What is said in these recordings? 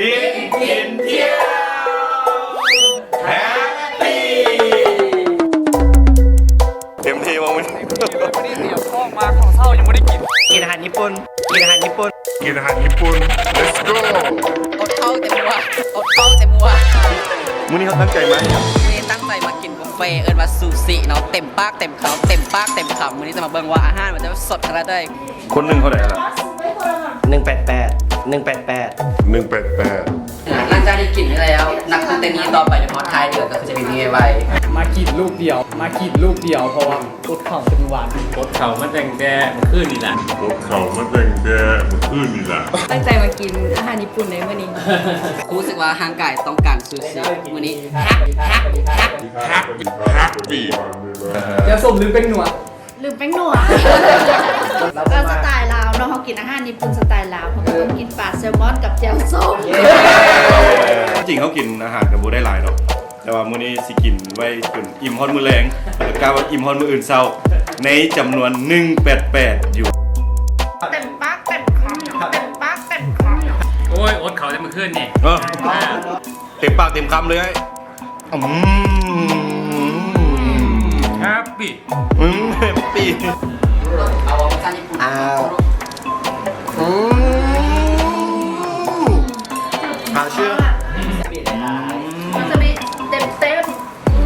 ກິນ ກິນ ທ່ຽວ ແຮັບປີ້ ເຕັມທີ່ບໍ່ມື້ນີ້? ມື້ນີ້ຕຽມທ້ອງມາ ເຂົ້າເຊົ້າຍັງບໍ່ໄດ້ກິນ. ກິນອາຫານຍີ່ປຸ່ນ ກິນອາຫານຍີ່ປຸ່ນ ກິນອາຫານຍີ່ປຸ່ນ ເລັດໂກ ອົດເຂົ້າແຕ່ມື້ວານ ອົດເຂົ້າແຕ່ມື້ວານ. ມື້ນີ້ເຮົາຕັ້ງໃຈມາຫຍັງ? ມື້ນີ້ຕັ້ງໃຈມາກິນບຸບເຟ ເອີ້ນວ່າຊູຊິເນາະ ເຕັມປາກເຕັມຄຳ ເຕັມປາກເຕັມຄຳ. ມື້ນີ້ຈະມາເບິ່ງວ່າອາຫານມັນຈະສົດຂະໜາດໃດ. ຄົນໜຶ່ງເທົ່າໃດລະ? ໜຶ່ງແປດແປດ ໜຶ່ງແປດແປດ ໜຶ່ງແປດແປດ. ຫຼັງຈາກທີ່ກິນໄປແລ້ວ ນັບຕັ້ງແຕ່ນີ້ຕໍ່ໄປ ໄປຮອດທ້າຍເດືອນ ກໍຄືຈະເປັນມື້ໄວໆ. ມາກິນລູກດຽວ ມາກິນລູກດຽວ ເພາະວ່າອົດເຂົ້າແຕ່ມື້ວານ ອົດເຂົ້າມາຕັ້ງແຕ່ມື້ຄືນນີ້ລະ ອົດເຂົ້າມາຕັ້ງແຕ່ມື້ຄືນນີ້ລະ. ຕັ້ງໃຈມາກິນອາຫານຍີ່ປຸ່ນໃນມື້ນີ້ ຮູ້ສຶກວ່າຮ່າງກາຍຕ້ອງການຊູຊິ. ມື້ນີ້ ແຮັບ ແຮັບ ແຮັບປີ້ ແຈ່ວສົ້ມ ຫຼື ແປ້ງນົວ ລືມແປ້ງນົວ. ກໍສະໄຕລາວເນາະ ເຮົາກິນອາຫານຍີ່ປຸ່ນສະໄຕລາວ ເຮົາກໍຕ້ອງກິນປາແຊລມອນກັບແຈ່ວສົ້ມ. ເອີ ຄວາມຈິງເຮົາກິນອາຫານກໍບໍ່ໄດ້ຫຼາຍດອກ ແຕ່ວ່າມື້ນີ້ຊິກິນໄວ້ຈົນອີ່ມຮອດມື້ແລງ ແລ້ວກໍກະວ່າອີ່ມຮອດມື້ອື່ນເຊົ້າ ໃນຈຳນວນໜຶ່ງແປດແປດຢູ່. ເຕັມປາກເຕັມຄຳ ເຕັມປາກເຕັມຄຳ. ໂອ້ຍ ອົດເຂົ້າແຕ່ມື້ຄືນນີ້. ເອີ ເຕັມປາກເຕັມຄຳເລີຍ. ອືມ ແຮັບປີ້ ອືມ ແຮັບປີ້ ເອົາພາສາຍີ່ປຸ່ນ ອ້າວ ອືມ ຫາເຊື່ອ ວາຊາບິເຕັມໆ.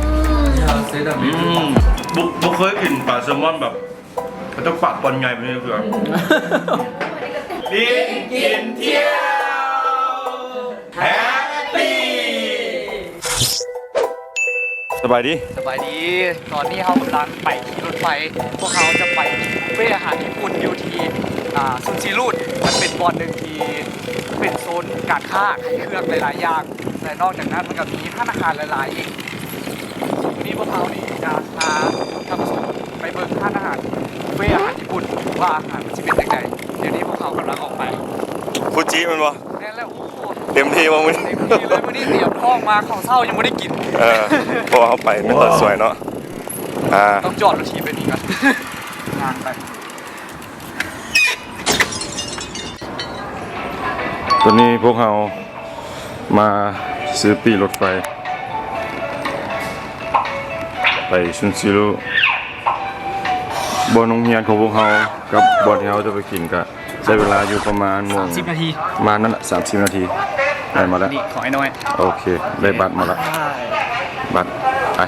ອືມ ອືມ ບໍ່ ບໍ່ເຄີຍກິນປາແຊລມອນແບບ ເຂົາເຈົ້າປາດຕອນໃຫຍ່ແບບນີ້ເທື່ອ. ກິນ ກິນທ່ຽວ ແຮັບປີ້. ສະບາຍດີ ສະບາຍດີ. ຕອນນີ້ເຮົາກຳລັງໄປຂີ່ລົດໄຟ ພວກເຮົາຈະໄປກິນບຸບເຟອາຫານຍີ່ປຸ່ນຢູ່ທີ່ ອ່າ ຊຸນຊີຣູດ. ມັນເປັນບ່ອນໜຶ່ງທີ່ເປັນໂຊນການຄ້າຂາຍເຄື່ອງຫຼາຍໆຢ່າງ ແລະ ນອກຈາກນັ້ນມັນກໍມີຮ້ານອາຫານຫຼາຍໆອີກ. ມື້ນີ້ພວກເຮົານີ້ຈະພາທ່ານຜູ້ຊົມໄປເບິ່ງຮ້ານອາຫານ ບຸບເຟອາຫານຍີ່ປຸ່ນ ວ່າອາຫານມັນຊິເປັນຈັ່ງໃດ. ດຽວນີ້ພວກເຮົາກຳລັງອອກໄປ. ຟູຈິແມ່ນບໍ່? ແມ່ນແລ້ວ. ໂອ້ໂຫ ເຕັມທີ່ບໍ່ມື້ນີ້? ເຕັມທີ່ເລີຍ. ມື້ນີ້ຕຽມທ້ອງມາ ເຂົ້າເຊົ້າຍັງບໍ່ໄດ້ກິນ. ເອີ ເພາະວ່າເຮົາໄປນະຄອນສວຍເນາະ. ອ່າ ຕ້ອງຈອດລົດຖີບໄວ້ນີ້ກ່ອນ ຍ່າງໄປ. ຕອນນີ້ພວກເຮົາມາຊື້ປີ້ລົດໄຟ ໄປຊຸນຊີຣູ. ບ່ອນໂຮງຮຽນຂອງພວກເຮົາກັບບ່ອນທີ່ເຮົາຈະໄປກິນກະໃຊ້ເວລາຢູ່ປະມານໂມງ ສາມສິບນາທີ ປະມານນັ້ນລະ ສາມສິບນາທີ. ໄດ້ມາແລ້ວ ນີ້ຂອງອ້າຍນ້ອຍ. ໂອເຄ ໄດ້ບັດມາລະ. ບັດ ໄປ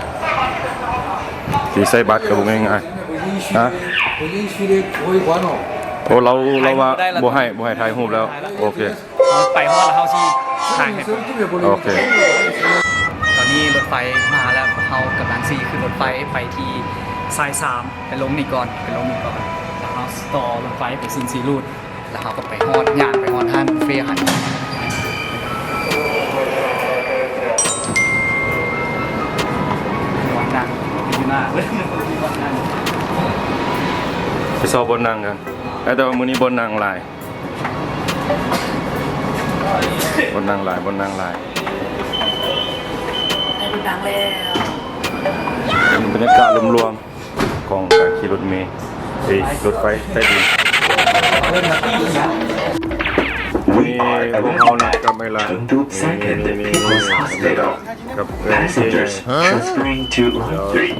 ຊິໃຊ້ບັດກໍບໍ່ງ່າຍໆ. ຮະ? ໂອ້ ລາວ ລາວວ່າບໍ່ໃຫ້ ບໍ່ໃຫ້ຖ່າຍຮູບແລ້ວ. ໂອເຄ ເຮົາໄປຮອດແລ້ວເຮົາຊິຖ່າຍໃຫ້ເບິ່ງ. ໂອເຄ ຕອນນີ້ລົດໄຟມາແລ້ວ ເຮົາກຳລັງຊິຂຶ້ນລົດໄຟໄປທີ່ສາຍສາມ ໄປລົງນີ້ກ່ອນ ໄປລົງນີ້ກ່ອນ ແລ້ວເຮົາຕໍ່ລົດໄຟໄປຊຸນຊີຣູດ ແລ້ວເຮົາກໍໄປຮອດ ຍ່າງໄປຮອດຮ້ານບຸບເຟຫັ້ນ. ບ່ອນນັ່ງຢູ່ໜ້າເວີ້ຍ ບ່ອນນັ່ງ ໄປຊອກບ່ອນນັ່ງກັນ. ແຕ່ວ່າມື້ນີ້ບ່ອນນັ່ງຫຼາຍ ບ່ອນນັ່ງຫຼາຍ ບ່ອນນັ່ງຫຼາຍ. ໄດ້ລົດນັ່ງແລ້ວ. ເປັນບັນຍາກາດລວມໆຂອງການຂີ່ລົດເມ ເອີຍ ລົດໄຟໃຕ້ດິນ. ມື້ນີ້ພວກເຮົານັດກັບໄອ້ຫຼານ Tungtut Second People's Hospital. ກັບເພື່ອນທີ່ Passengers transferring to Line three.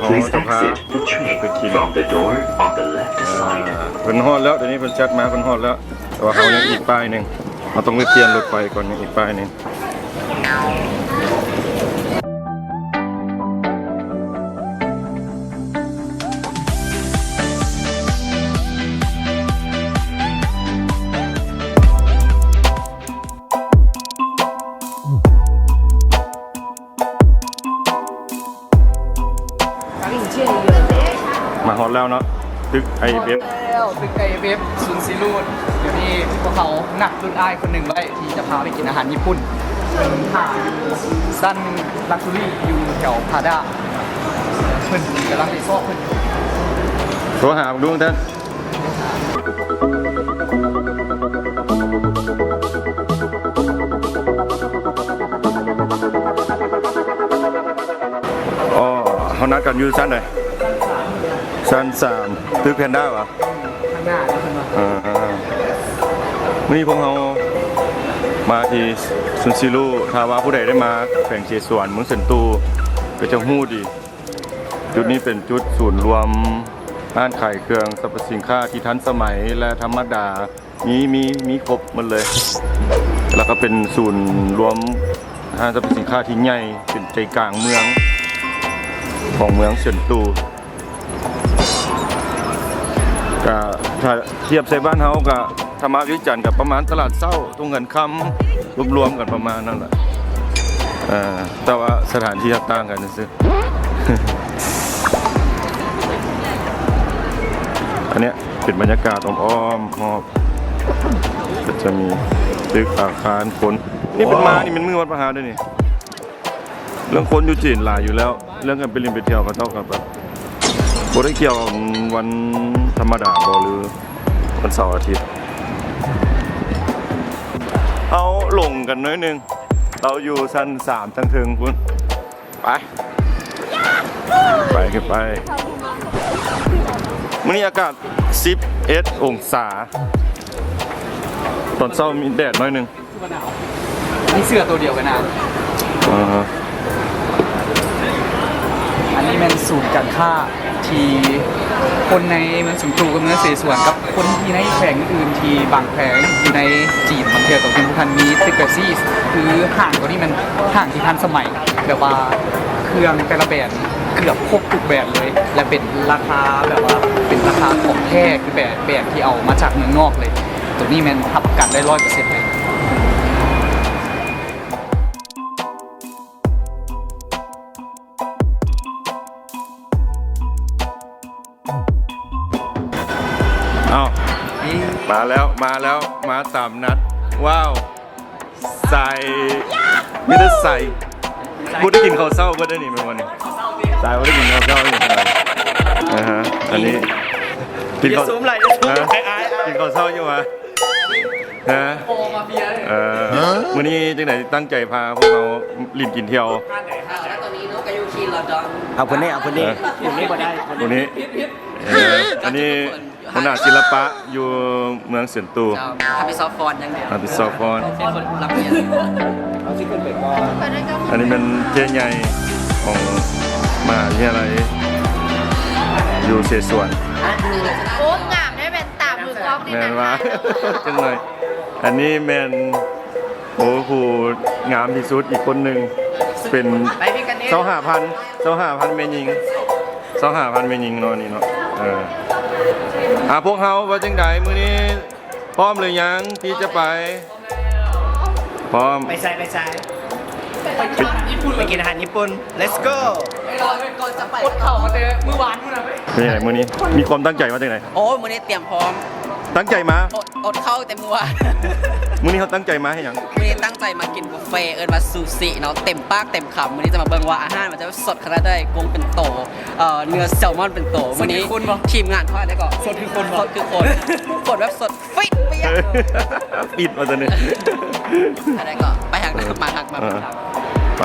Please exit the train from the door on the left side. ເພິ່ນຮອດແລ້ວ ດຽວນີ້ເພິ່ນຈັດມາ ເພິ່ນຮອດແລ້ວ ແຕ່ວ່າເຮົາຍັງອີກປ້າຍໜຶ່ງ ເຮົາຕ້ອງໄປປ່ຽນລົດໄຟກ່ອນ ຍັງອີກປ້າຍໜຶ່ງ. ມາຮອດແລ້ວເນາະ ຕຶກ ໄອເອັຟ ຮອດແລ້ວ ຕຶກ ໄອເອັຟ ເອັຟ ສູນສີລູດ. ດຽວນີ້ພວກເຮົານັດລຸ້ນອ້າຍຄົນໜຶ່ງໄວ້ ທີ່ຈະພາໄປກິນອາຫານຍີ່ປຸ່ນ. ເພິ່ນຖ້າຢູ່ຊັ້ນລັກຊູຣີ ຢູ່ແຖວພາດາ ເພິ່ນກຳລັງໄປຊອກເພິ່ນຢູ່. ໂທຫາເບິ່ງດູແທ້. ອໍ ເຮົານັດກັນຢູ່ຊັ້ນໃດ? ຊັ້ນສາມ ຕຶກແພນດ້າຫວາ? ຂ້າງໜ້າເນາະ ເພິ່ນວ່າ. ອ່າ ມື້ນີ້ພວກເຮົາ ມາທີ່ຊຸນຊີລຸ ຖ້າວ່າຜູ້ໃດໄດ້ມາແຂວງເຊສວນ ເມືອງເຊິນຕູ ກໍຈະຮູ້ດີ. ຈຸດນີ້ເປັນຈຸດສູນລວມຮ້ານຂາຍເຄື່ອງສັບພະສິນຄ້າທີ່ທັນສະໄໝ ແລະ ທຳມະດາ ມີ ມີ ມີຄົບໝົດເລີຍ. ແລ້ວກໍເປັນສູນລວມຮ້ານສັບພະສິນຄ້າທີ່ໃຫຍ່ ເປັນໃຈກາງເມືອງ ຂອງເມືອງເຊິນຕູ. ກະຖ້າທຽບໃສ່ບ້ານເຮົາກະ ຖ້າມາວຽງຈັນກະປະມານຕະຫຼາດເຊົ້າ ທົ່ງເງິນຄຳ ລວມໆກັນປະມານນັ້ນແຫຼະ. ເອີ ແຕ່ວ່າສະຖານທີ່ຕ່າງກັນຊື່ໆ. ອັນເນີ້ຍເປັນບັນຍາກາດອ້ອມໆຮອບ ກໍຈະມີຕຶກ ອາຄານ ຄົນ. ນີ້ເປັນມາ ນີ້ແມ່ນມື້ວັນພະຫັດເດ້ນີ້. ເລື່ອງຄົນຢູ່ຈີນຫຼາຍຢູ່ແລ້ວ ເລື່ອງການໄປຫຼິ້ນໄປທ່ຽວ ເຂົາເຈົ້າກໍແບບບໍ່ໄດ້ກ່ຽວວັນທຳມະດາບໍ່ ຫຼືວັນເສົາອາທິດ. ເຮົາລົງກັນໜ້ອຍໜຶ່ງ ເຮົາຢູ່ຊັ້ນສາມທາງເທິງພຸ້ນ. ໄປ ໄປຂຶ້ນໄປ. ມື້ນີ້ອາກາດສິບເອັດອົງສາ ຕອນເຊົ້າມີແດດໜ້ອຍໜຶ່ງ. ມີເສື້ອໂຕດຽວກັນນະ. ອ່າຮະ. ອັນນີ້ແມ່ນສູນການຄ້າທີ່ຄົນໃນເມືອງເຊິນຕູກັບເມືອງເຊສວນ ກັບຄົນທີ່ໃນແຂວງອື່ນທີ່ບາງແຂວງຢູ່ໃນຈີນ ບາງເທື່ອກໍຍັງບໍ່ທັນມີຕຶກແບບຊີ້ ຄືຫ້າງໂຕນີ້ແມ່ນຫ້າງທີ່ທັນສະໄໝ ແບບວ່າເຄື່ອງແຕ່ລະແບຣນເກືອບຄົບທຸກແບຣນເລີຍ ແລະ ເປັນລາຄາແບບວ່າເປັນລາຄາຂອງແທ້ ຄືແບຣນ ແບຣນທີ່ເອົາມາຈາກເມືອງນອກເລີຍ. ໂຕນີ້ແມ່ນຮັບປະກັນໄດ້ຮ້ອຍເປີເຊັນເລີຍ. ເອົ້າ ມາແລ້ວ ມາແລ້ວ ມາຕາມນັດ. ວ້າວ ສາຍ ມີແຕ່ສາຍ ບໍ່ໄດ້ກິນເຂົ້າເຊົ້າເບິດໄດ໋ນີ້ ແມ່ນບໍ່ນີ້? ສາຍບໍ່ໄດ້ກິນເຂົ້າເຊົ້ານີ້. ອ່າຮະ. ອັນນີ້ກິນເຂົ້າ ກິນເຂົ້າເຊົ້າຢູ່ຫວາ? ຮະ? ເອີ ມື້ນີ້ຈັ່ງໃດ ຕັ້ງໃຈພາພວກເຮົາຫຼິ້ນກິນທ່ຽວ? ເອົາຜູ້ນີ້ ເອົາຜູ້ນີ້ ຜູ້ນີ້ບໍ່ໄດ້ ຜູ້ນີ້. ເອີ ອັນນີ້ຫົວໜ້າສິລະປະຢູ່ເມືອງເຊິນຕູ ຮັບຜິດຊອບຟ້ອນຢ່າງດຽວ ຮັບຜິດຊອບຟ້ອນ. ອັນນີ້ແມ່ນເຈ້ໃຫຍ່ຂອງມະຫາວິທະຍາໄລຢູ່ເຊສວນ. ໂອ້ ງາມໄດ້ແວ່ນຕາມືກ້ອງນີ້. ແມ່ນວ່າ ຈັກໜ້ອຍ. ອັນນີ້ແມ່ນ ໂອ້ ຜູ້ງາມທີ່ສຸດອີກຄົນໜຶ່ງ ເປັນຊາວຫ້າພັນ ຊາວຫ້າພັນແມ່ຍິງ ຊາວຫ້າພັນແມ່ຍິງເນາະ ນີ້ເນາະ. ເອີ ອ່າ ພວກເຮົາວ່າຈັ່ງໃດ ມື້ນີ້ພ້ອມຫຼືຍັງທີ່ຈະໄປ? ພ້ອມ. ໄປໃສ? ໄປໃສ? ໄປກິນອາຫານຍີ່ປຸ່ນ. Let's go. ອົດເຂົ້າມາແຕ່ມື້ວານພຸ້ນນະ. ເປັນຈັ່ງໃດມື້ນີ້ ມີຄວາມຕັ້ງໃຈວ່າຈັ່ງໃດ? ໂອ້ ມື້ນີ້ຕຽມພ້ອມ ຕັ້ງໃຈມາ ອົດ ອົດເຂົ້າແຕ່ມື້ວານ. ມື້ນີ້ເຮົາຕັ້ງໃຈມາເຮັດຫຍັງ? ມື້ນີ້ຕັ້ງໃຈມາກິນບຸບເຟ ເອີ້ນວ່າຊູຊິເນາະ ເຕັມປາກເຕັມຄຳ. ມື້ນີ້ຈະມາເບິ່ງວ່າອາຫານມັນຈະສົດຂະໜາດໃດ ກຸ້ງເປັນໂຕ ເອີ ເນື້ອແຊລມອນເປັນໂຕ. ມື້ນີ້ທີມງານເຂົາອັນໃດກໍສົດຄືຄົນ ສົດຄືຄົນ ຄົນແບບສົດ ຟິດໄປ ເອີ ຟິດວ່າຊັ້ນເດ. ອັນໃດກໍໄປຫາ ເອີ ມາຫາ ມາ ເອີ ໄປ.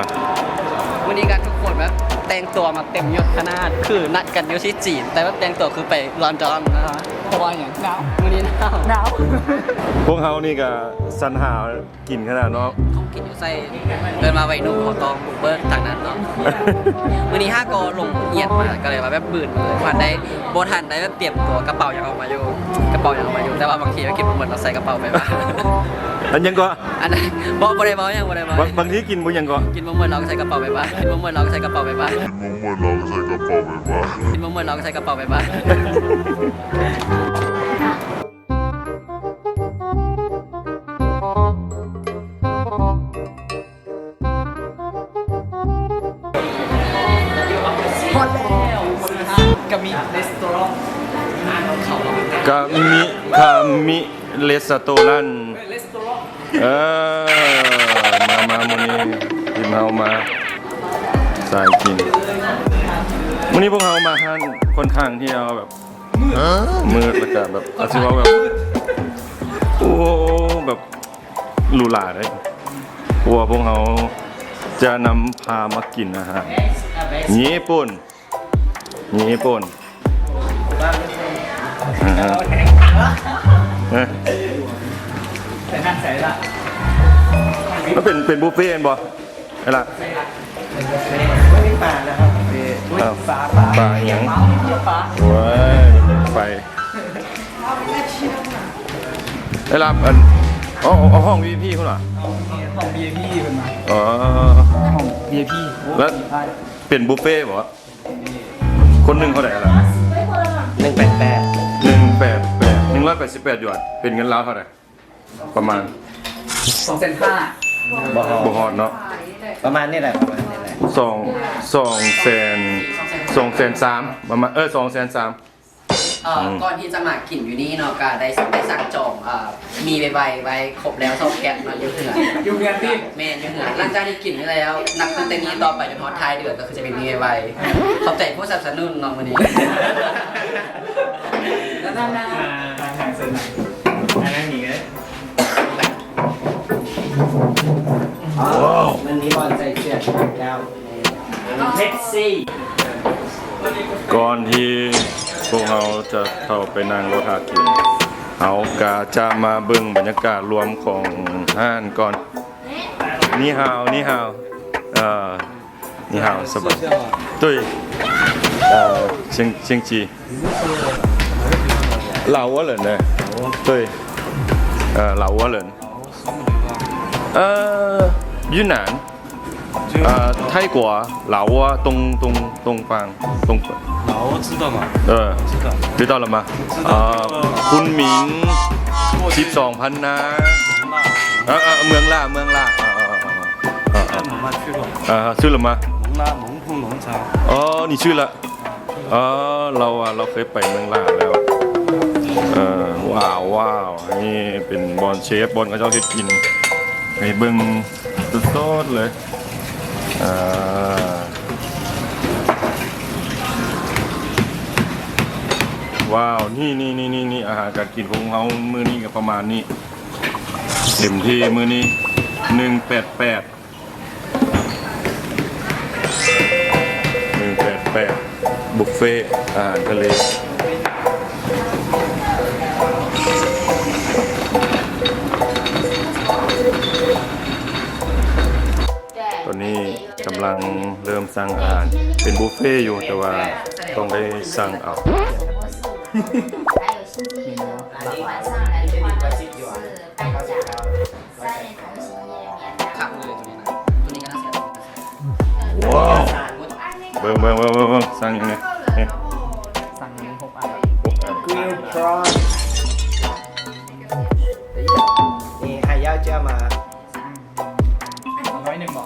ມື້ນີ້ກໍທຸກຄົນແບບແຕ່ງຕົວມາເຕັມຍົດຂະໜາດ ຄືນັດກັນຢູ່ທີ່ຈີນ ແຕ່ແບບແຕ່ງຕົວຄືໄປລອນດອນນະ. ເພາະວ່າຫຍັງ? ໜາວ. ມື້ນີ້ໜາວ ໜາວ. ພວກເຮົານີ້ກໍສັນຫາກິນຂະໜາດເນາະ. ຂອງກິນຢູ່ໃສ ເອີ້ນວ່າໄວໜຸ່ມ ເຮົາຕ້ອງບຸກເບີກທາງນັ້ນເນາະ. ມື້ນີ້ຫາກໍລົງຮຽນມາ ກໍເລີຍວ່າແບບບືນ ບໍ່ທັນໄດ້ ບໍ່ທັນໄດ້ແບບຕຽມຕົວ ກະເປົາຍັງເອົາມາຢູ່ ກະເປົາຍັງເອົາມາຢູ່ ແຕ່ວ່າບາງທີເກັບບໍ່ໝົດ ເຮົາໃສ່ກະເປົາໄປບ້ານ. ອັນຫຍັງກໍ? ອັນນັ້ນ ບໍ່ ບໍ່ໄດ້ເວົ້າຫຍັງ ບໍ່ໄດ້ເວົ້າ. ບາງ ບາງທີກິນບໍ່ຫຍັງກໍ? ກິນບໍ່ໝົດ ເຮົາກໍໃສ່ກະເປົາໄປບ້ານ. ກິນບໍ່ໝົດ ເຮົາກໍໃສ່ກະເປົາໄປບ້ານ. ກິນບໍ່ໝົດ ເຮົາກໍໃສ່ກະເປົາໄປບ້ານ. ກິນບໍ່ໝົດ ເຮົາກໍໃສ່ກະເປົາໄປບ້ານ. ຮອດແລ້ວ ກາມິ ເຣສໂຕຣອນ ກາມິ ກາມິ ເຣສໂຕຣອນ. ເອີ ມາ ມາ ມື້ນີ້ທີມເຮົາມາສາຍກິນ. ມື້ນີ້ພວກເຮົາມາຮ້ານຂ້ອນຂ້າງທີ່ເອົາແບບ ມືດ ແລ້ວກະແບບ ອາດຊິເວົ້າແບບ ໂອ້ ແບບຫຼູຫຼາເດ້ ເພາະວ່າພວກເຮົາຈະນຳພາມາກິນອາຫານຍີ່ປຸ່ນ ຍີ່ປຸ່ນ. ອ່າຮະ ໄປທາງໃສລະ? ມັນເປັນ ເປັນບຸບເຟແມ່ນບໍ່? ເວລາ ບໍ່ມີປາແລ້ວຄັບ ເອີ ອຸ້ຍ ເອົ້າ ປາ ປາ ປາອີ່ຫຍັງ? ປາ ໂອ້ຍ ໄຟ ໄດ້ຮັບອັນ ເອົາ ເອົາຫ້ອງ ວີໄອພີ ພຸ້ນຫວາ? ຫ້ອງ ຫ້ອງ ວີໄອພີ ເພິ່ນວ່າ ອໍ ຫ້ອງ ວີໄອພີ ໂອ້ ແລ້ວເປັນບຸບເຟບໍ່? ຄົນໜຶ່ງເທົ່າໃດລະ? ໜຶ່ງແປດແປດ ໜຶ່ງແປດແປດ ໜຶ່ງຮ້ອຍແປດສິບແປດຢວນ ເປັນເງິນລາວເທົ່າໃດ? ປະມານ ສອງແສນຫ້າ ບໍ່ຮອດ ບໍ່ຮອດເນາະ ປະມານນີ້ແຫຼະ ປະມານນີ້ແຫຼະ ສອງ ສອງແສນ ສອງແສນສາມ ປະມານ ເອີ ສອງແສນສາມ ເອີ ອືມ ກ່ອນທີ່ຈະມາກິນຢູ່ນີ້ເນາະ ກະໄດ້ ໄດ້ສັ່ງຈອງ ເອີ ໝີ່ໄວໆ ໄວ້ຄົບແລ້ວສອງແກັບເນາະ ຢູ່ເຮືອນ ຢູ່ເຮືອນຕິ ແມ່ນ ຢູ່ເຮືອນ ຫຼັງຈາກທີ່ກິນແລ້ວ ນັບຕັ້ງແຕ່ນີ້ຕໍ່ໄປຈົນຮອດທ້າຍເດືອນ ກະຄືຈະເປັນໝີ່ໄວໆ ຂອບໃຈຜູ້ສະໜັບສະໜູນເນາະມື້ນີ້ ແລ້ວນຳໜ້າ ອ່າ ທາງ ທາງເຊີນ ອັນນັ້ນນີ້ເອີຍ ວ້າວ ມັນມີບ່ອນໃສ່ເສື້ອແລ້ວ ເປັບຊີ ກ່ອນທີ່ພວກເຮົາຈະເຂົ້າໄປນັ່ງລົດຫາກິນ ເຮົາກະຈະມາເບິ່ງບັນຍາກາດລວມຂອງຮ້ານກ່ອນ ນີ້ຮາວ ນີ້ຮາວ ເອີ 你好，是吧？对，呃，星，星期。老挝人呢？对，呃，老挝人。呃，云南，呃，泰国，老挝，东，东，东方，东。老挝知道吗？呃，知道。知道了吗？知道。啊，昆明，过去。十二พันนา。เมืองหล่า เอ่อ เอ่อ เมืองหล่า เมืองหล่า อ่า อ่า อ่า อ่า อ่า 去了吗？蒙拉蒙古农场。อ๋อ 你去了 อ๋อ ລາວວ່າລາວເຄີຍໄປເມືອງຫຼ້າແລ້ວ ເອີ ວ້າວ ວ້າວ ນີ້ເປັນບ່ອນເຊຟ ບ່ອນເຂົາເຈົ້າເຮັດກິນ ໃຫ້ເບິ່ງສົດໆເລີຍ ອ່າ ວ້າວ ນີ້ໆໆ ອາຫານການກິນຂອງເຮົາມື້ນີ້ກໍປະມານນີ້ ເຕັມທີ່ມື້ນີ້ ໜຶ່ງແປດແປດ ໜຶ່ງແປດແປດ ບຸບເຟອາຫານທະເລ ຕອນນີ້ກຳລັງເລີ່ມສັ່ງອາຫານ ເປັນບຸບເຟຢູ່ ແຕ່ວ່າຕ້ອງໄດ້ສັ່ງເອົາ. ຄັກເລີຍໂຕນີ້ນະ ໂຕນີ້ກໍໜ້າແຊບ ວ້າວ ເບິ່ງໆໆໆ ສັ່ງຫຍັງນີ້ ນີ້ ສັ່ງອັນນີ້ຫົກອັນ ຫົກອັນ Grill prawn ນີ້ໃຫ້ຍາວເຈ້ຍມາ ເອົາໜ້ອຍໜຶ່ງບໍ?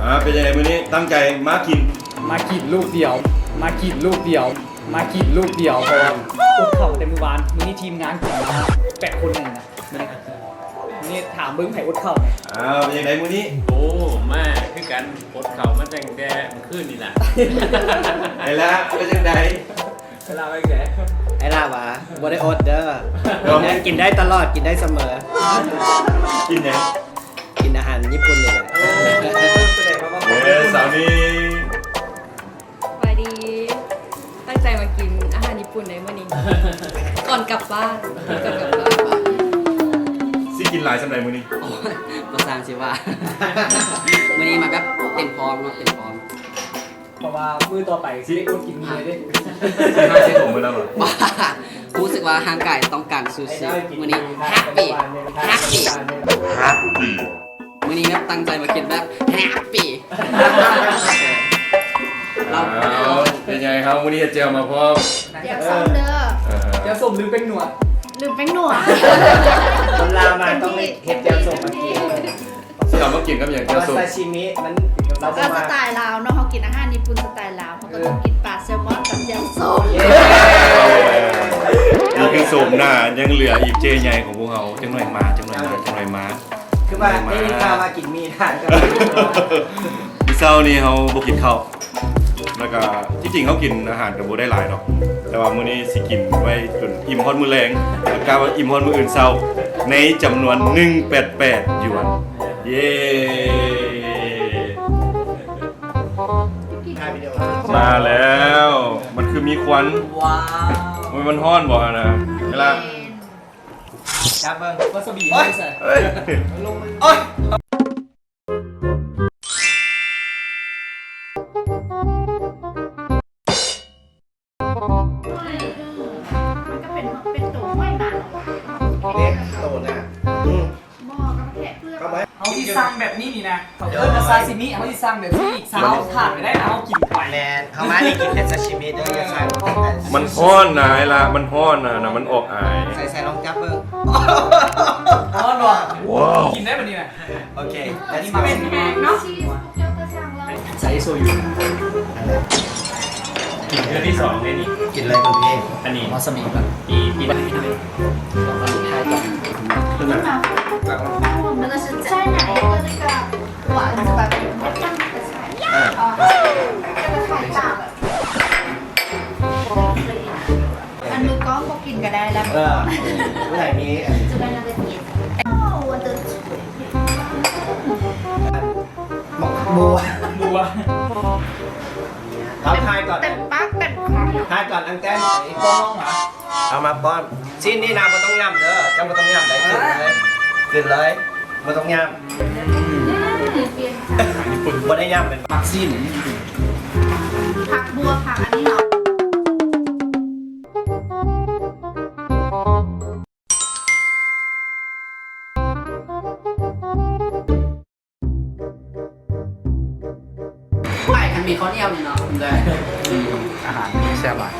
ອ່າ ເປັນຈັ່ງໃດມື້ນີ້ ຕັ້ງໃຈມາກິນ ມາກິນລູກດຽວ ມາກິນລູກດຽວ ມາກິນລູກດຽວ ເພາະວ່າອົດເຂົ້າແຕ່ມື້ວານ ມື້ນີ້ທີມງານກິນມາແປດຄົນໜຶ່ງນະ. ມື້ນີ້ຖາມເບິ່ງໃຜອົດເຂົ້າແດ່. ອ້າວ ເປັນຈັ່ງໃດມື້ນີ້? ໂອ້ ມາຄືກັນ ອົດເຂົ້າມາຕັ້ງແຕ່ມື້ຄືນນີ້ລະ. ໄອ້ລາ ເປັນຈັ່ງໃດ? ໄອ້ລາວ່າ ບໍ່ໄດ້ອົດເດີ ກິນໄດ້ຕະຫຼອດ ກິນໄດ້ສະເໝີ. ກິນຫຍັງ? ກິນອາຫານຍີ່ປຸ່ນນີ້ແຫຼະ. ເອີ ສາວນີ້ ສະບາຍດີ ຕັ້ງໃຈມາກິນອາຫານຍີ່ປຸ່ນໃນມື້ນີ້ ກ່ອນກັບບ້ານ ກ່ອນກັບບ້ານ. ຊິກິນຫຼາຍສ່ຳໃດມື້ນີ້? ໂອ້ຍ ບໍ່ຊ່າງຊິວ່າ ມື້ນີ້ມາແບບເຕັມພ້ອມເນາະ ເຕັມພ້ອມ ເພາະວ່າມື້ຕໍ່ໄປຊິໄດ້ອົດກິນມື້ເລີຍເດ້. ຊິມາຊິຖົມມື້ແລ້ວເນາະ. ຮູ້ສຶກວ່າຮ່າງກາຍຕ້ອງການຊູຊິ ມື້ນີ້ happy happy happy. ມື້ນີ້ແບບຕັ້ງໃຈມາກິນແບບ happy. ເອົາ ເປັນໄງເຮົາມື້ນີ້ເຮັດແຈ່ວມາພ້ອມ ແຈ່ວສົ້ມເດີ ເອີ ແຈ່ວສົ້ມລືມແປ້ງນົວ ລືມແປ້ງນົວ. ຄົນລາວມາຕ້ອງໄດ້ເຮັດແຈ່ວສົ້ມມາກິນ. ຊິເອົາມາກິນກັບຫຍັງ? ແຈ່ວສົ້ມ ຊາຊິມິ ມັນ ລາວບໍ່ມັກ ສະໄຕລາວເນາະ ເຮົາກິນອາຫານຍີ່ປຸ່ນສະໄຕລາວ ເຮົາກໍຕ້ອງກິນປາແຊລມອນກັບແຈ່ວສົ້ມ. ເຢ້ ນີ້ຄືໂສມໜ້າ ຍັງເຫຼືອອີກເຈ້ໃຫຍ່ຂອງພວກເຮົາ ຈັກໜ້ອຍມາ ຈັກໜ້ອຍມາ ຈັກໜ້ອຍມາ. ຄືວ່າໄດ້ຍິນຂ່າວວ່າກິນໝີ່ທານກັບ ມື້ເຊົ້ານີ້ເຮົາບໍ່ກິນເຂົ້າ ແລ້ວກະທີ່ຈິງເຮົາກິນອາຫານກະບໍ່ໄດ້ຫຼາຍດອກ ແຕ່ວ່າມື້ນີ້ຊິກິນໄວ້ຈົນອີ່ມຮອດມື້ແລງ ແລ້ວກະວ່າອີ່ມຮອດມື້ອື່ນເຊົ້າ ໃນຈຳນວນໜຶ່ງແປດແປດຢວນ. ເຢ້ ມາແລ້ວ ມັນຄືມີຄວັນ ວ້າວ ໂອ້ຍ ມັນຮ້ອນບໍ່ຫັ້ນນະ? ເວລາ ຈັບເບິ່ງ ວາຊາບິ ໂອ້ຍ ໃສ່ ເອີຍ ລົງ ໂອ້ຍ. ມັນກໍເປັນ ເປັນໂຕຫ້ອຍນາ ເດ້ ໂຕໜ້າ ອືມ ບໍ່ ກໍແຄະເປືອກ ເຮົາຊິສັ່ງແບບນີ້ນີ້ນະ ເຂົາເອີ້ນວ່າຊາຊິມິ ເຮົາຊິສັ່ງແບບນີ້ອີກຊາວຖາດກໍໄດ້ນະ ເຮົາກິນໄປ ແມ່ນ ເຮົາມາໄດ້ກິນແຕ່ຊາຊິມິເດີ ຢ່າສັ່ງ ມັນຮ້ອນນາຍລະ ມັນຮ້ອນນະ ມັນອອກອາຍ ໃສ່ ໃສ່ລອງຈັບເບິ່ງ ຮ້ອນບໍ່? ກິນໄດ້ບໍ່ນີ້ນະ? ໂອເຄ let's go ເປັນແຮງເນາະ ໃສ່ໂຊຍຸ ກິນເທື່ອທີສອງເດ້ນີ້ ກິນເລີຍຄຸນພີ່ ອັນນີ້ວາຊາບິກ່ອນ ອີ ອີ 那个是在哪一个那个馆子吧？我看那个菜，啊，这个太大了。 ອັນມືກ້ອງບໍ່ກິນກໍໄດ້ລະ ເອີ ຜູ້ໃດມີອັນ 哦，我的 ອັນໝາກບົວ ບົວ ເອົາຖ່າຍກ່ອນ ເຕັມປາກເຕັມຄຳ ຖ່າຍກ່ອນ ອັງແຕນ ປ້ອນລອງຫວາ ເອົາມາປ້ອນ ຊີ້ນນີ້ນະ ບໍ່ຕ້ອງຫຍ້ຳເດີ ເຈົ້າບໍ່ຕ້ອງຫຍ້ຳໄດ້ ກິນເລີຍ ກິນເລີຍ ບໍ່ຕ້ອງຫຍ້ຳ ອືມ ບໍ່ໄດ້ຫຍ້ຳແມ່ນ ຜັກຊີ້ນ ຜັກບົວ ຜັກອັນນີ້ເນາະ ໄປຄັນມີເຂົ້າໜຽວນີ້ເນາະ ໄດ້ ອືມ ອາຫານແຊບຫຼາຍ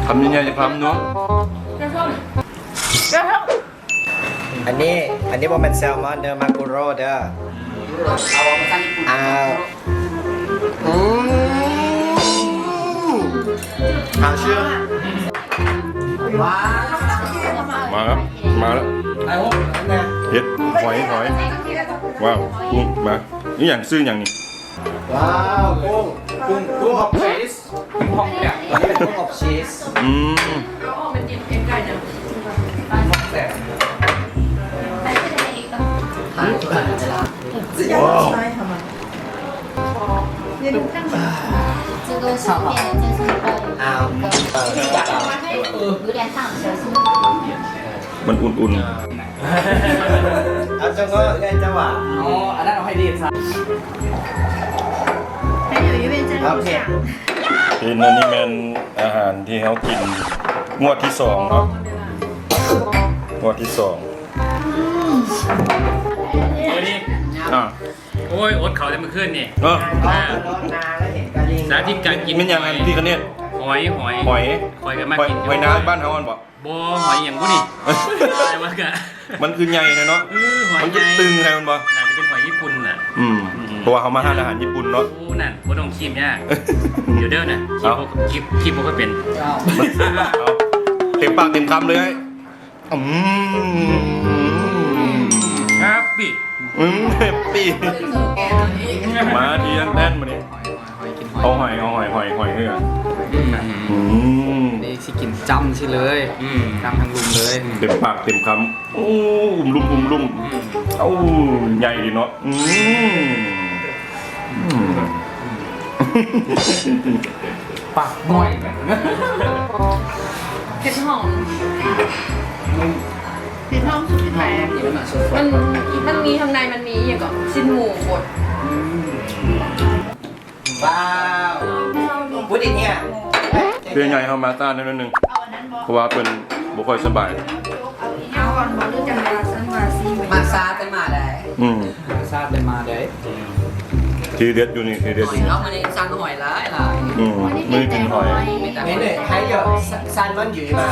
ຄຳໃຫຍ່ໆ ຄຳເນາະ ແກງສົ້ມ ແກງສົ້ມ ອັນນີ້ ອັນນີ້ບໍ່ແມ່ນແຊລມອນເດີ ມາກຸໂຣເດີ ອ້າວ ອືມ ຫາເຊື່ອ ມາແລ້ວ ມາແລ້ວ ເຫັດ ຫອຍ ຫອຍ ວ້າວ ກຸ້ງ ມາ ນີ້ຫຍັງ ຊື່ຫຍັງນີ້? ວ້າວ ກຸ້ງ ກຸ້ງ ກຸ້ງອອບຊີສ ກຸ້ງອອບແບບ ກຸ້ງອອບຊີສ ອືມ ເອົາອອກມາກິນໃກ້ໆນະ ກຸ້ງອອບແບບ ວ້າວ 这个是变成就是一个 ອ້າວ 有点烫手是吗？ ມັນອຸ່ນໆ ເອົາຈັງເນາະ ເອື້ອຍເຈົ້າຫວາ ອໍ ອັນນັ້ນເອົາໃຫ້ເດດຊະ ໃຫ້ຢູ່ຢູ່ເປັນຈັງ ໂອເຄ ເຫັນອັນນີ້ແມ່ນອາຫານທີ່ເຮົາກິນງວດທີສອງເນາະ ງວດທີສອງ ມື້ນີ້ ອ່າ ໂອ້ຍ ອົດເຂົ້າແຕ່ມື້ຄືນນີ້ ເອີ ສາທິດການກິນ ແມ່ນຫຍັງອັນ ພີ່ຄະເນດ ຫອຍ ຫອຍ ຫອຍ ຂ້ອຍກໍມັກກິນ ຫອຍນາງບ້ານເຮົາຫັ້ນບໍ່? ບໍ່ ຫອຍຫຍັງບຸນີ້ ແຕ່ວ່າກະ ມັນຄືໃຫຍ່ແທ້ເນາະ ເອີ ຫອຍ ມັນຄືຕຶງແທ້ແມ່ນບໍ່? ໜ້າຈະເປັນຫອຍຍີ່ປຸ່ນນະ ອືມ ເພາະວ່າເຮົາມາຮ້ານອາຫານຍີ່ປຸ່ນເນາະ ໂອ້ ນັ້ນບໍ່ຕ້ອງຊີມຍາກ ເດີເດີນະ ເອົ້າ ຄລິບ ຄລິບບໍ່ຄ່ອຍເປັນ ເອົາ ເຕັມປາກເຕັມຄຳເລີຍ ອືມ ແຮບປີ້ ອືມ ແຮບປີ້ ມາທີ່ອັນແຕນມື້ນີ້ ຫອຍ ຫອຍ ຫອຍ ກິນຫອຍ ເອົາຫອຍ ເອົາຫອຍ ຫອຍ ຫອຍເຮືອ ອືມ ອືມ ນີ້ຊິກິນຈ້ຳຊິເລີຍ ອືມ ຈ້ຳທັງລຸມເລີຍ ເຕັມປາກເຕັມຄຳ ໂອ້ ອຸ້ມລຸ້ມ ອຸ້ມລຸ້ມ ອືມ ເອົາ ໃຫຍ່ດີເນາະ ອືມ ອືມ ປາກນ້ອຍ ເຫັດຫອມ ເຫັດຫອມສຸດແປງ ມັນ ມັນມີຂ້າງໃນ ມັນມີຫຍັງເກາະ ຊີ້ນໝູບົດ ວ້າວ ພຸດອີກເນຍ ເອື້ອຍໃຫຍ່ເຮົາມາຊ້າໜ້ອຍໜຶ່ງ ເພາະວ່າເພິ່ນບໍ່ຄ່ອຍສະບາຍ ມາຊ້າແຕ່ມາໄດ້ ອືມ ມາຊ້າແຕ່ມາໄດ້ ທີເດັດຢູ່ນີ້ ທີເດັດຢູ່ນີ້ ເອົາ ມື້ນີ້ສັ່ງຫອຍຫຼາຍໆ ອືມ ມື້ນີ້ກິນຫອຍ ເຫັນເດ້ ໃຫ້ເດີ ຊານມັນຢູ່ມາ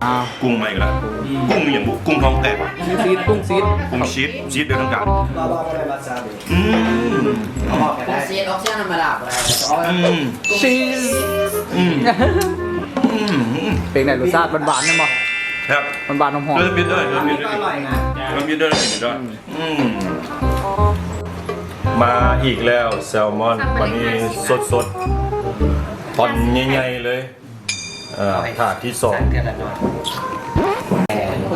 ອ່າ ກຸ້ງມາອີກແລ້ວ ອືມ ກຸ້ງອີ່ຫຍັງບຸ ກຸ້ງທ້ອງແຕກຫວາ ກຸ້ງຊີດ ກຸ້ງຊີດ ຊີດ ຊີດເດີທາງການ ອືມ ອອກໄດ້ ຊີສອອກສຽງທຳມະດາບໍ່ໄດ້ ອືມ ຊີສ ອືມ ເປັນໄງ ລົດຊາດຫວານໆ ແມ່ນບໍ່? ແຊບ ຫວານໆ ຫອມໆ ເດີບິດເດີ ເດີບິດເດີ ເດີບິດເດີ ອືມ ມາອີກແລ້ວ ແຊລມອນ ບັດນີ້ສົດໆ ຕອນໃຫຍ່ໆ ເລີຍ. ເອີ ຖາດທີສອງ ເ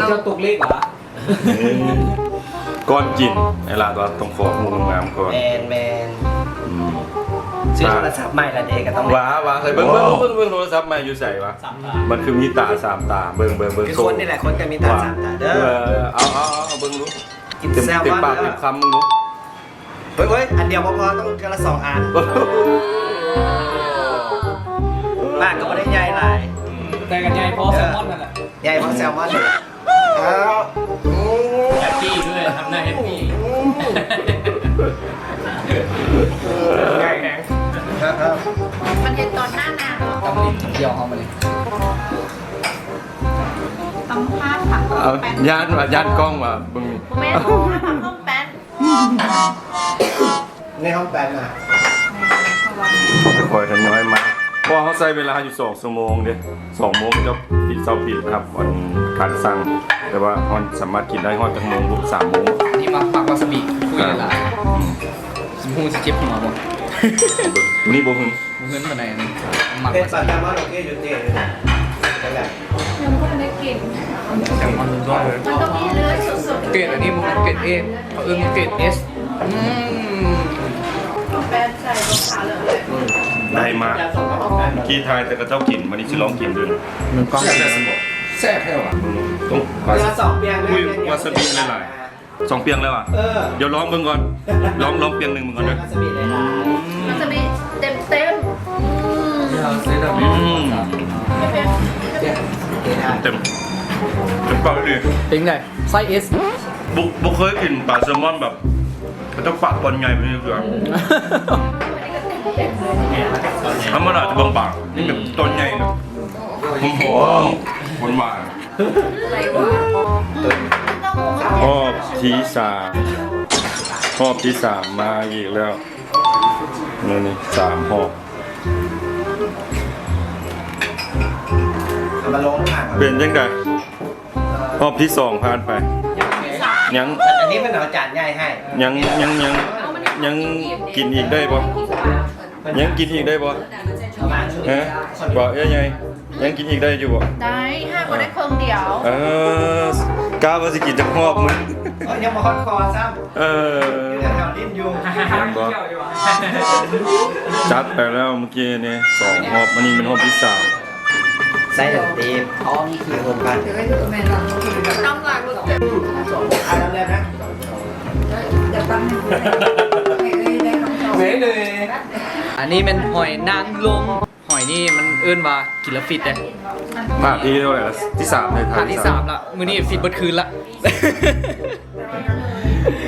ຈົ້າຕົກເລກຫວາ? ກ່ອນກິນ ໄອ້ຫຼ້າຕ້ອງຂໍຮູບງາມກ່ອນ ແມ່ນໆ ອືມ ຊື້ໂທລະສັບໃໝ່ລະເດ ກໍຕ້ອງ ຫວາ ຫວາ ໃສ່ເບິ່ງ ເບິ່ງ ເບິ່ງ ເບິ່ງໂທລະສັບໃໝ່ຢູ່ໃສຫວາ? ມັນຄືມີຕາສາມຕາ ເບິ່ງ ເບິ່ງ ເບິ່ງ ຄືຄົນນີ້ແຫຼະ ຄົນກໍມີຕາສາມຕາເດີ ເອີ ເອົາ ເອົາ ເອົາ ເບິ່ງດູ ກິນແຊລມອນ ເຕັມປາກເຕັມຄຳເບິ່ງດູ. ເອີຍ ອັນດຽວບໍ່ພໍ ຕ້ອງເທື່ອລະສອງອັນ ໂອ້ໂຫ ໂອ້ ປາກກໍບໍ່ໄດ້ໃຫຍ່ຫຼາຍ ແຕ່ກໍໃຫຍ່ພໍແຊລມອນນັ້ນແຫຼະ ໃຫຍ່ພໍແຊລມອນ. ແຮບປີ້ດ້ວຍ ທຳໜ້າແຮບປີ້. ມັນເຮັດຕອນໜ້າໜາວ. ຕຳລິ້ນທ່ຽວເຮົາມານີ້ ຕຳພາດຜັກ ເອົາ ຢ້ານວ່າ ຢ້ານກ້ອງວ່າເບິ່ງ ບໍ່ແມ່ນ ຫອມແປ້ນ ໃນຫ້ອງແປງນະ ຄ່ອຍທະຍອຍມາ ເພາະວ່າເຮົາໃຊ້ເວລາຢູ່ສອງຊົ່ວໂມງເດ້ ສອງໂມງຈະປິດ ເຊົາປິດຮັບອັນການສັ່ງ ແຕ່ວ່າເຮົາສາມາດກິນໄດ້ຮອດຈັກໂມງບຸ ສາມໂມງ. ນີ້ມັກ ມັກວາຊາບິ ຄຸຍຫຼາຍ ອືມ ບໍ່ຮູ້ຊິເຈັບຫົວບໍ່? ນີ້ບໍ່ຫຶງ ບໍ່ເຫັນປານໃດນີ້ ມັກເປັນປາແຊລມອນ ໂອເຄຢູ່ເດ້ ນັ້ນແຫຼະ ຍັງບໍ່ທັນໄດ້ກິນ ແຊລມອນລ້ວນເລີຍ ມັນຕ້ອງມີເລືອດສົດໆ ເກຣດອັນນີ້ບໍ່ແມ່ນເກຣດເອ ເຂົາເອີ້ນວ່າເກຣດເອສ ອືມ ແປ້ງໃສ່ບໍ່ຂາເລີຍ ໄດ້ມາ ເມື່ອກີ້ຖ່າຍແຕ່ເຂົາເຈົ້າກິນ ມື້ນີ້ຊິລອງກິນເບິ່ງ ມັນກ້ອງ ແຊບແທ້ຫວາ ເບິ່ງ ຕ້ອງ ເວລາສອງປຽງ ອຸ້ຍ ວາຊາບິຫຼາຍໆ ສອງປຽງແລ້ວຫວາ ເອີ ດຽວລອງເບິ່ງກ່ອນ ລອງ ລອງປຽງໜຶ່ງເບິ່ງກ່ອນເດີ ວາຊາບິເຕັມໆ ອືມ ເຕັມ ເຕັມປາກດີ ເປັນໄງ ໄຊເອສ ບໍ່ ບໍ່ເຄີຍກິນປາແຊລມອນແບບ ເຂົາເຈົ້າປາກຕອນໃຫຍ່ແບບນີ້ເທື່ອ ທຳມະດາຈະບາງໆ ນີ້ແບບຕອນໃຫຍ່ແບບຫອມໆ ຫວານໆ. ຮອບທີສາມ ຮອບທີສາມມາອີກແລ້ວ ມື້ນີ້ສາມຮອບ ເອົາມາລອງທານ ເປັນຈັ່ງໃດ? ຮອບທີສອງຜ່ານໄປ ຍັງ ອັນນີ້ເພິ່ນເອົາຈານໃຫຍ່ໃຫ້ ຍັງ ຍັງ ຍັງ ຍັງກິນອີກໄດ້ບໍ່? ຍັງກິນອີກໄດ້ບໍ່? ຮະ? ບໍ່ ເອື້ອຍໃຫຍ່ ຍັງກິນອີກໄດ້ຢູ່ບໍ່? ໄດ້ ຫາກໍໄດ້ເຄິ່ງດຽວ ເອີ ກະວ່າຊິກິນຈັກຮອບມື້ ເອີ ຍັງບໍ່ຮອດຄໍຊ້ຳ ເອີ ຢູ່ແຖວໆ ຫຼິ້ນຢູ່ ແມ່ນບໍ່? ຈັດໄປແລ້ວມື້ກີ້ນີ້ສອງຮອບ ອັນນີ້ແມ່ນຮອບທີສາມ ໃສ່ດະຕີ ອໍ ມີຄີໂຮມກັນ ນ້ຳລາຍບໍ່ເຕັມ ອັນນັ້ນແຫຼະນະ ເລີຍ ອັນນີ້ແມ່ນຫອຍນາງລົມ ຫອຍນີ້ມັນເອີ້ນວ່າກິນແລ້ວຟິດເດ້ ຜ່ານທີເທົ່າໃດລະ? ທີສາມເລີຍ ຜ່ານທີສາມລະ ມື້ນີ້ຟິດເບິດຄືນລະ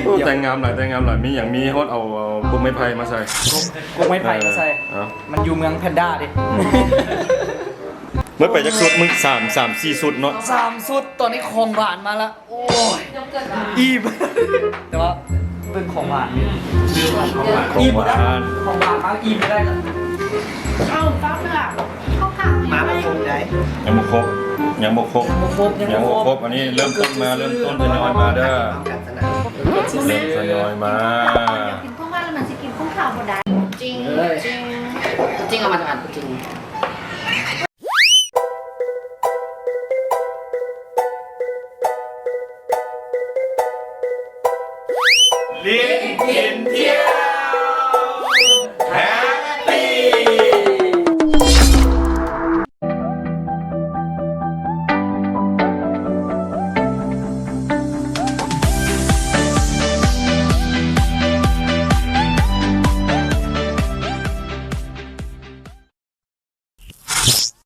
ໂອ້ ແຕ່ງງາມຫຼາຍ ແຕ່ງງາມຫຼາຍ ມີຫຍັງ ມີຮອດເອົາ ເອົາກົກໄມ້ໄຜ່ມາໃສ່ ກົກ ກົກໄມ້ໄຜ່ມາໃສ່ ເອີ ມັນຢູ່ເມືອງແພນດ້າເດ້ ອືມ ເບິດໄປຈັກຊຸດ? ມື້ສາມ ສາມສີ່ຊຸດເນາະ ສາມຊຸດ ຕອນນີ້ຂອງຫວານມາລະ ໂອ້ຍ ອີ່ມ ແຕ່ວ່າເບິ່ງຂອງຫວານ ຂອງຫວານ ອີ່ມບໍ່ໄດ້ ຂອງຫວານມາອີ່ມບໍ່ໄດ້ລະ ເອົ້າ ເຈົ້າເທື່ອ ເຂົ້າຂັງ ມາບໍ່ຄົບໄດ໋ ຍັງບໍ່ຄົບ ຍັງບໍ່ຄົບ ຍັງບໍ່ຄົບ ຍັງບໍ່ຄົບ ອັນນີ້ເລີ່ມຕົ້ນມາ ເລີ່ມຕົ້ນທະຍອຍມາເດີ ເລີ່ມທະຍອຍມາ ກິນຂອງຫວານແລ້ວມັນຊິກິນຂອງຄາວບໍ່ໄດ້ ຈິງ ຈິງ ຈິງ ເອົາມາຈາກອັນຈິງ